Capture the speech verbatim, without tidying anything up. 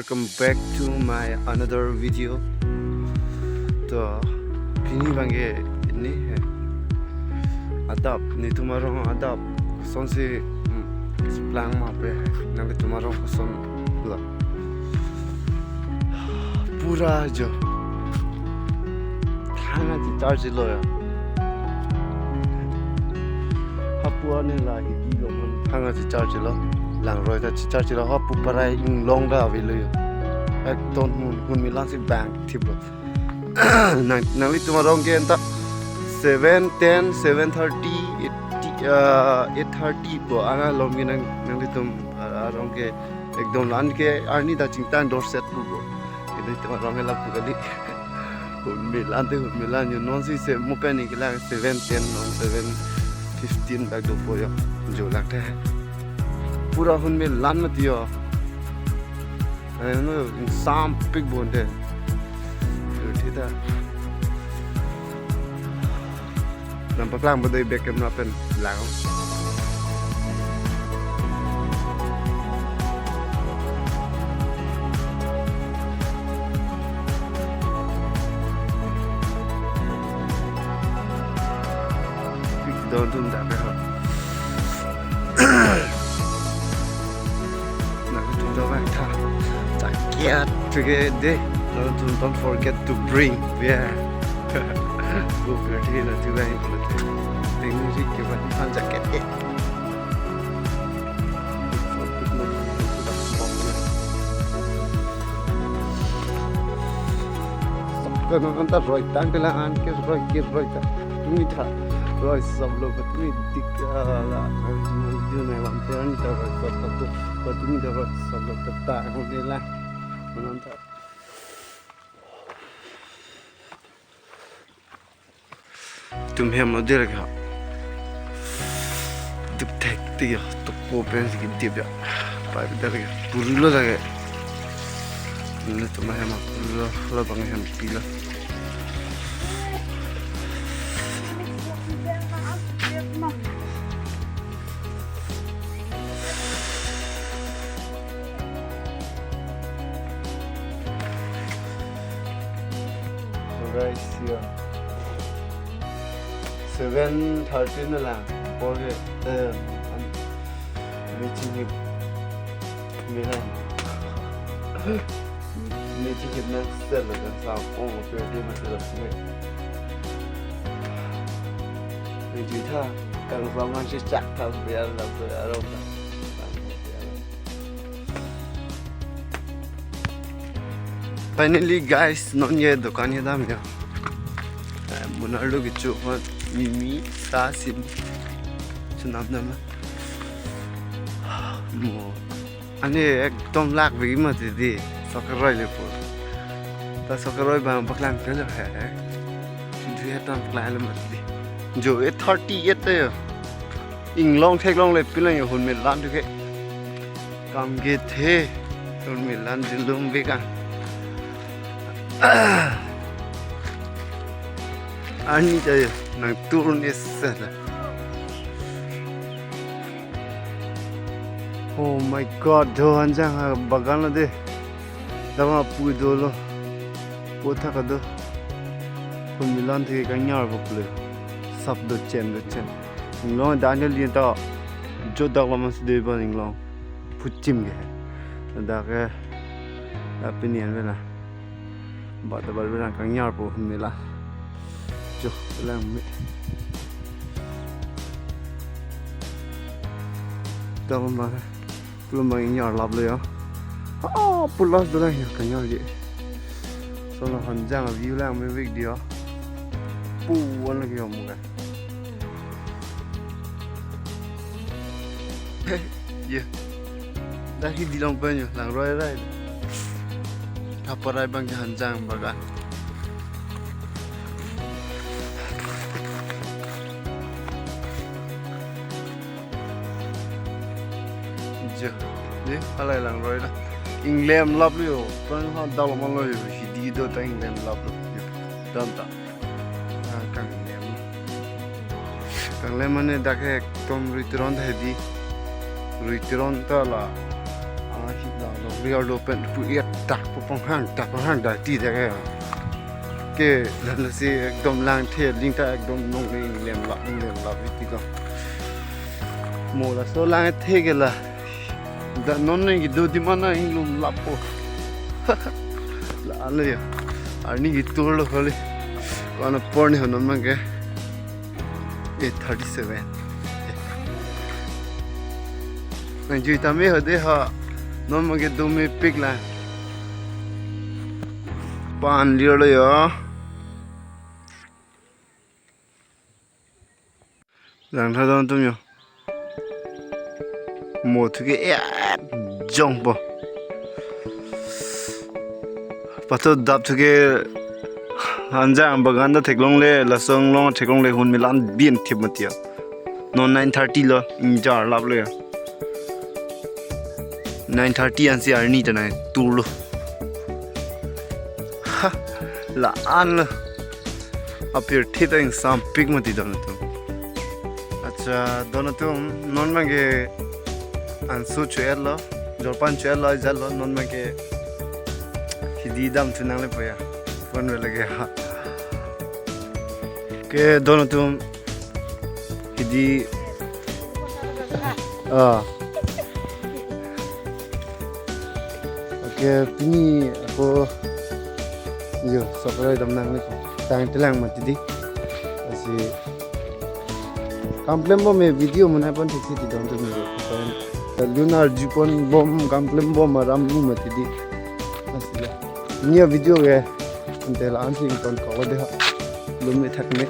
Welcome back to my another video. To pini abangke ini he. Adap, netum arong adap. Kosonsi, hmm, seplang ma pe. Nanglitum arong koson lo. Pura jo. Thang a checharge lo ya. Hapu ani la hidi lo man. Thang a checharge lo. Langroi ta checharge lo. Hapu parai inglong ta avelo ya. Ekdom hun, hunmi lang si bang thip lo. Nang, nanglitum arong ke anta seven ten, seven thirty, eight, uh, eight thirty po. Ana lom ke nang, nanglitum, uh, arong ke ekdom lan ke arni ta chingtang dorset pu po. Nanglitum arong ke lapu kali. Hunmi lan te hunmi lan yo, non si se mo pen ni kila seven ten non seven fifteen bak dopo yo. Jo lak te. Pura hunmi lan mati yo. Ano, insampik bonte. Thita. Nangpaklang bodai back camera pen lang. Don dun da ha. Nanglitum do vangtha. Jacket together. Nanglitum don't forget to bring. Yeah. Go kerti na tu bang. Tinggi ke ban jacket ke. Kan anta roi tang te la an ke roi ke roi ta. Tumi ta roi sab lo, tumi dik la. Tumi ta roi sab lo, tumi ta roi sab lo ta ta la. Tum hem lo dir ka. Dip thek ti ya, to ko pen si dip ya. Pai dar ka. Puri lo lagi. Netum hem puri lo, lo bang hem pilo. So guys, yeah. Seven thirty na lang. Apor ke, eh, an-, meching hip. Milan. Meching hip nang sel kan sa ong pe di masih lah sini. Meching tha, kan sa man si chak tha biar lah biar. Finally guys, non ye dokan ye dam ya. Eh, munar lo kecho hon mimi sa sim. Sunam dam. Mo. Ani ekdom lak bigi mati di. Sokeroi le po. Ta sokeroi bang paklang ke lo he. Sidu he tam paklang lo mati di. Jo eight thirty eight ta yo. Inglong theklong le pilang yo hunmi lan tu ke. Kam ke the, hunmi lan jilum beka. Ani jai nang turun esa la. Oh my God, do hanjang ha bagan lo de. Dama pu dolo. Pu thak do. Hunmi lan the kanyar bok le. Sap do chen do chen. Inglong dan ke lian ta jodak lama si dei ba inglong. Phuchim ke. Dak ke opinion vela. Ba ta ba vela kanyar po hunmi la. Jo lang me. Dak ba. Pulom bang inyar lap lo ya. Ah, pulas dolang ya kanyar je. Sono hanjang view lang me vik dia. Pu wan lagi ya muka. Ya. Dah hidi long pen ya, langroi rai. Thaparai bang ke hanjang bagan. Jo, ni halai langroi la. Inglem lap lo yo. Tang ha dal man lo yo. Hidi do ta inglem lap lo yo. Dan ta. Ah, kang inglem. Kang lem mane dak he ekdom rui teron ta hedi. Rui teron ta la. Ah, Ahi la longri arlo pen pu et dak pu ponghang dak ponghang dak ti dak ya. Ke lalu si ekdom lang the ling ta ekdom nong ling lem lap ling lem lap ti lo. Mo laso lang the ke la. Da non ne kedo di mana inglum lapo. La ale ya. Arni ketur lo kali. Wana porni ho non abang ke. Eight thirty-seven. Nang jui tame ho de ha. Non abang ke do mepik la. Pan lir lo ya. Langtha don atum yo. Mo thu ke et jongpo. Patho dap thu ke hanjang bagan ta theklongle, laso anglong theklongle, hun melan bin thip mati ya. Non nine thirty lo, injar lap lo ya. Nine thirty ansi arni ta nang tur lo. Ha, la-an lo. Apirthe ta ingsampik mati don atum. Acha, don atum, non abang ke anso cho-et lo, jorpan cho-et lo, ajat lo, non abang ke hidi dam thu nangle po ya. Phone ve lage ha. Ke don atum, hidi, ah. Oke, pini ako yo sokrai dam nangle po. Tang telang mati di. Lasi kam klem bom e video mana pon thik si ti don atum yo. Lun arju pon bom kam klem bom aram lu mati di. Lasi la. Pini avideo ke ante la-an si ington ko de ha. Lun me thak me.